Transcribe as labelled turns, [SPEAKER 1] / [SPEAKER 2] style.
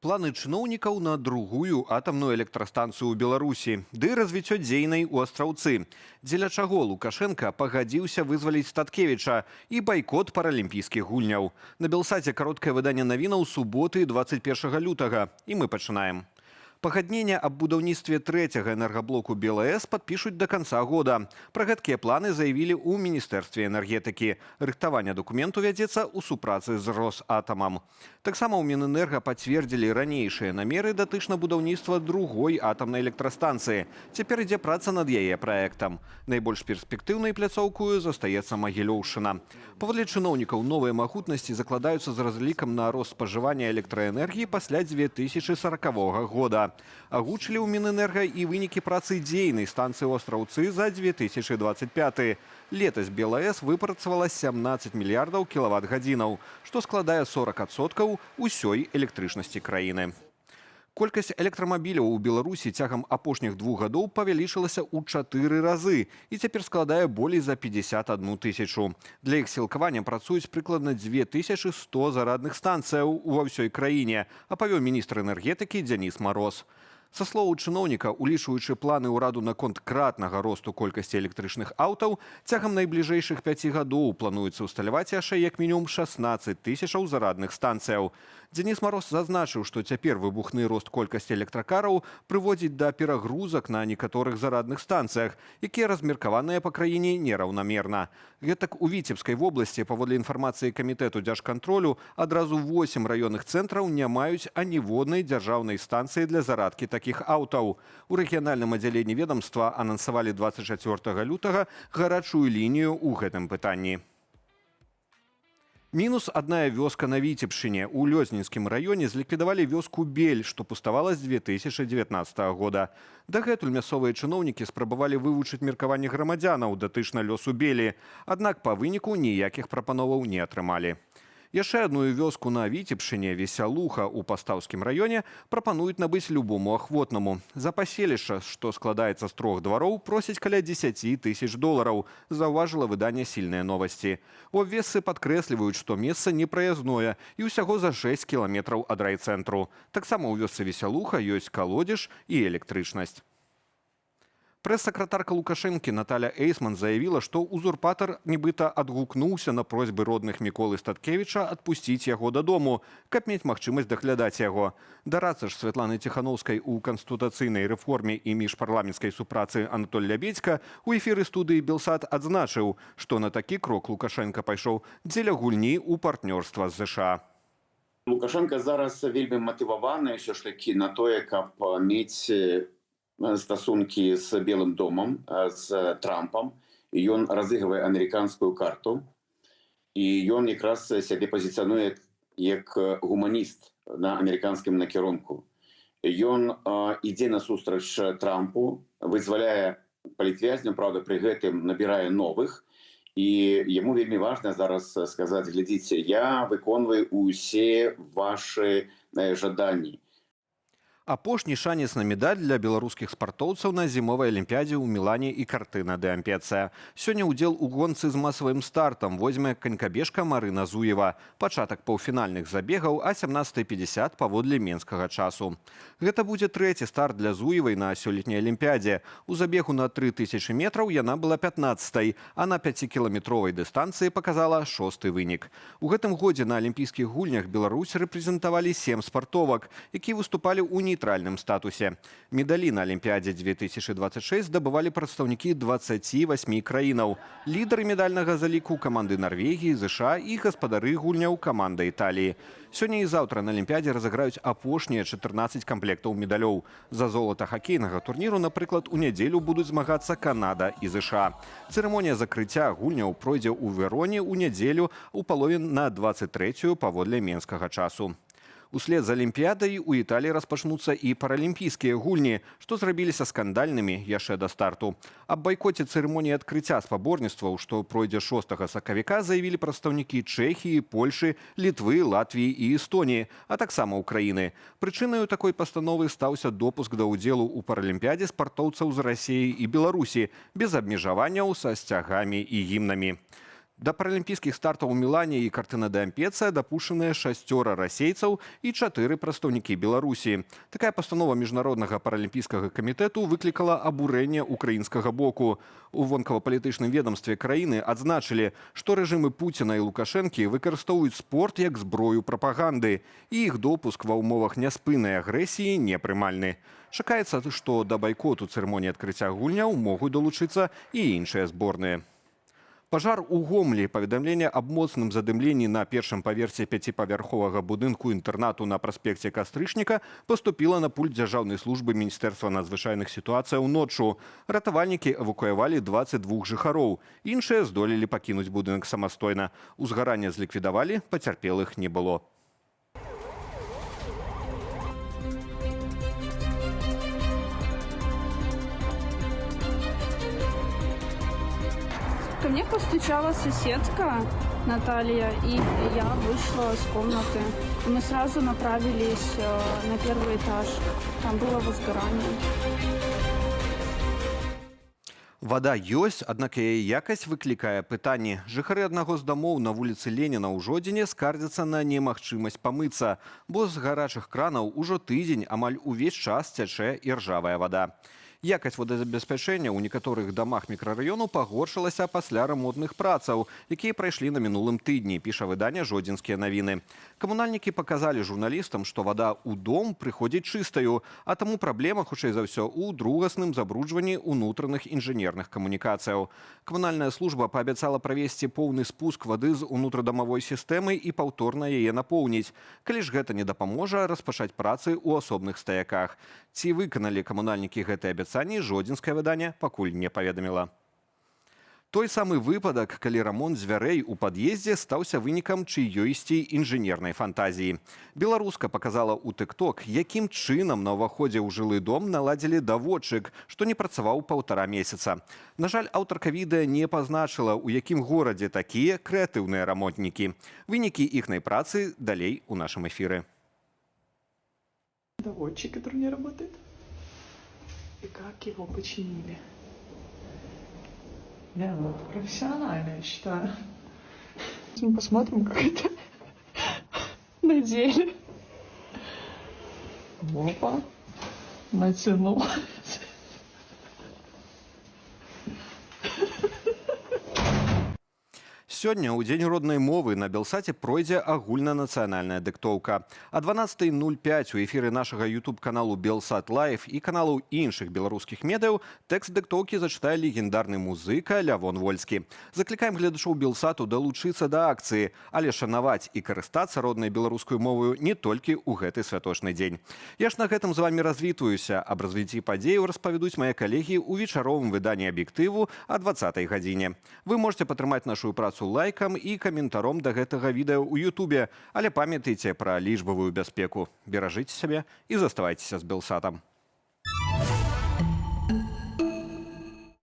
[SPEAKER 1] Планы чыноўнікаў на другую атамную электрастанцыю ў Беларусі ды развіццё дзейнай у Астраўцы. Дзеля чаго Лукашэнка пагадзіўся вызваліць Статкевіча і байкот паралімпійскіх гульняў? На Белсаце кароткае выданне навінаў суботы 21 лютага. І мы пачынаем. Пагадненне аб будаўніцтве трэцяга энергаблоку БелАЭС падпішуць да канца года. Пра гэткія планы заявілі ў міністэрстве энергетыкі. Рыхтаванне дакументу вядзецца ў супрацы з Росатамам. Таксама ў Мінэнерга пацвердзілі ранейшыя намеры датычна будаўніцтва другой атамнай электрастанцыі. Цяпер ідзе праца над яе праектам. Найбольш перспектыўнай пляцоўкаю застаецца Магілёўшчына. Паводле чыноўнікаў, новыя магутнасці закладаюцца з разлікам на рост спажывання электраэнергіі пасля 2040 года. Агучылі ў Мінэнерга і вынікі працы дзейнай станцыі ў Астраўцы за 2025. Летась БелАЭС выпрацавала 17 мільярдаў кілават-гадзінаў, што складае 40% усёй электрычнасці краіны. Колькасць электрамабіляў у Беларусі цягам апошніх 2 гадоў павялічылася ў чатыры разы і цяпер складае болей за 51 тысячу. Для іх сілкавання працуюць прыкладна 2100 зарадных станцыяў ва ўсёй краіне, апавёў міністр энергетыкі Дзяніс Мароз. Са словаў чыноўніка, улічваючы планы ўраду наконт кратнага росту колькасці электрычных аўтаў, цягам найбліжэйшых 5 гадоў плануецца ўсталяваць яшчэ як мінімум 16 тысячаў зарадных станцыяў. Дзяніс Мароз зазначыў, што цяпер выбухны рост колькасці электракараў прыводзіць да перагрузак на некаторых зарадных станцыях, якія размеркаваныя па краіне нераўнамерна. Гэтак, у Віцебскай вобласці, паводле інфармацыі камітэту дзяржкантролю, адразу 8 раённых цэнтраў не маюць аніводнай дзяржаўнай станцыі для зарадкі такіх аўтаў. У рэгіянальным аддзяленні ведомства анансавалі 24 лютага гарачую лінію ў гэтым пытанні. Мінус адная вёска на Віцебшчыне. У Лёзнінскім раёне зліквідавалі вёску Бель, што пуставала з 2019 года. Дагэтуль мясцовыя чыноўнікі спрабавалі вывучыць меркаванне грамадзянаў датычна лёсу Белі. Аднак па выніку ніякіх прапановаў не атрымалі. Яшчэ адную вёску на Віцебшчыне, Весялуха ў Пастаўскім раёне, прапануюць набыць любому ахвотнаму. За паселішча, што складаецца з трох двароў, просяць каля 10 тысяч долараў, заўважыла выданне «Сильные новости». У абвесцы падкрэсліваюць, што месца непраязное і ўсяго за 6 кіламетраў ад райцэнтру. Таксама ў вёсцы Весялуха ёсць калодзеж і электрычнасць. Прэс-сакратарка Лукашэнкі Наталя Эйсман заявіла, што узурпатар нібыта адгукнуўся на просьбы родных Міколы Статкевіча адпусціць яго дадому, каб мець магчымасць даглядаць яго. Дарадца ж Святланы Ціханаўскай у канстытуцыйнай рэформе і міжпарламенцкай супрацы Анатоль Лябедзька у эфіры студыі Белсат адзначыў, што на такі крок Лукашэнка пайшоў дзеля гульні ў партнёрства з ЗША.
[SPEAKER 2] Лукашэнка зараз вельмі матываваны ўсё ж такі на тое, каб мець стасункі з Белым домам, з Трампам. І ён разыгрывае амерыканскую карту, і ён якраз сябе пазіцыянуе як гуманіст на амерыканскім накірунку. Ён ідзе насустрач Трампу, вызваляе палітвязняў, правда, пры гэтым набірае новых, і яму вельмі важна зараз сказаць: «Глядзіце, я выконваю усе ваши жаданні».
[SPEAKER 1] Апошні шанец на медаль для беларускіх спартоўцаў на зімовай алімпіядзе ў Мілане і Картына дэ Ампецыя. Сёння ўдзел у гонцы з масавым стартам возьме канькабежка Марына Зуева. Пачатак паўфінальных забегаў а 17:50 паводле менскага часу. Гэта будзе трэці старт для Зуевай на сёлетняй алімпіядзе. У забегу на 3000 метраў яна была 15, а на 5-кіламетровай дыстанцыі паказала шосты вынік. У гэтым годзе на алімпійскіх гульнях Беларусь рэпрэзентавалі сем спартовак, якія выступалі ў нейтральным статусе. Медалі на Алімпіядзе 2026 здабывалі прадстаўнікі 28 краінаў. Лідары медальнага заліку — каманды Нарвегіі, ЗША і гаспадары гульняў — каманда Італіі. Сёння і заўтра на Алімпіядзе разыграюць апошнія 14 камплектаў медалёў. За золата хакейнага турніру, напрыклад, у нядзелю будуць змагацца Канада і ЗША. Цырымонія закрыцця гульняў пройдзе ў Вероне ў нядзелю ў 2:30 паводле менскага часу. Услед за алімпіядай у Італіі распачнуцца і паралімпійскія гульні, што зрабіліся скандальнымі яшчэ да старту. Аб байкоце цырымоніі адкрыцця спаборніцтваў, што пройдзе 6 сакавіка, заявілі прадстаўнікі Чэхіі, Польшы, Літвы, Латвіі і Эстоніі, а таксама Украіны. Прычынаю такой пастановы стаўся допуск да ўдзелу ў паралімпіядзе спартоўцаў з Расіі і Беларусі без абмежаванняў, са сцягамі і гімнамі. Да паралімпійскіх стартаў у Мілане і Картына-д'Ампеццо дапушчаныя шасцёра расейцаў і чатыры прадстаўнікі Беларусі. Такая пастанова Міжнароднага паралімпійскага камітэту выклікала абурэнне украінскага боку. У вонкава-палітычным ведомстве краіны адзначылі, што рэжымы Пуціна і Лукашэнкі выкарыстоўваюць спорт як зброю прапаганды, і іх допуск ва ўмовах няспыннай агрэсіі непрымальны. Чакаецца, што да байкоту цырымоніі адкрыцця гульняў могуць далучыцца і іншыя зборныя. Пажар у Гомлі. Паведамленне аб моцным задымленні на першым паверсе пяціпавярховага будынку інтэрнату на праспекце Кастрычніка паступіла на пульт дзяржаўнай службы Міністэрства надзвычайных сітуацыяў ноччу. Ратавальнікі эвакуявалі 22 жыхароў. Іншыя здолелі пакінуць будынак самастойна. Узгаранне зліквідавалі, пацярпелых не было.
[SPEAKER 3] Ко мне постучала соседка Наталья, и я вышла с комнаты. Мы сразу направились на первый этаж. Там было возгорание.
[SPEAKER 1] Вада ёсць, аднак яе якасць выклікае пытанні. Жыхары аднаго з дамоў на вуліцы Леніна ў Жодзіне скардзяцца на немагчымасць памыцца, бо з гарачых кранаў ужо тыдзень амаль увесь час цячэ іржавая вада. Якасць водазабеспячэння ў некаторых дамах мікрараёну пагоршылася пасля рамонтных працаў, якія прайшлі на мінулым тыдні, піша выданне «Жодзінскія навіны». Камунальнікі паказалі журналістам, што вада ў дом прыходзіць чыстаю, а таму праблема, хутчэй за ўсё, у другасным забруджванні ўнутраных інжынерных камунікацыяў. Камунальная служба паабяцала правесці поўны спуск вады з унутрадамавой сістэмы і паўторна яе напоўніць. Калі ж гэта не дапаможа, распачаць працы ў асобных стаяках. Ці выканалі камунальнікі гэтае абяцанне, жодзінскае выданне пакуль не паведаміла. Той самы выпадак, калі рамонт дзвярэй у пад'ездзе стаўся вынікам чыёйсьці інжынернай фантазіі. Беларуска паказала ў TikTok, якім чынам на ўваходзе ў жылы дом наладзілі даводчык, што не працаваў паўтара месяца. На жаль, аўтарка відэа не пазначыла, у якім горадзе такія крэатыўныя рамонтнікі. Вынікі іхнай працы далей у нашым эфіры.
[SPEAKER 4] Доводчик, который не работает. И как его починили. Не, ну это профессионально, я считаю. Мы посмотрим, как это на деле. Опа, натянул.
[SPEAKER 1] Сёння, ў дзень роднай мовы, на Белсаце пройдзе агульнанацыянальная дыктоўка. А 12:05 у эфіры нашага YouTube-каналу Белсат Лайф і каналаў іншых беларускіх медыяў тэкст дыктоўкі зачытае легендарны музыка Лявон Вольскі. Заклікаем гледачоў Белсату далучыцца да акцыі, але шанаваць і карыстацца роднай беларускай моваю не толькі ў гэты святочны дзень. Я ж на гэтым з вамі развітваюся. Аб развіцці падзеяў распавядуць мае калегі ў вечаровым выданні «Аб'ектыву» а 20 гадзіне. Вы можете падтрымаць нашу працу лайкам і каментаром да гэтага відэа ў Ютубе, але памятайце пра лічбавую бяспеку. Беражыце сябе і заставайцеся з Белсатам.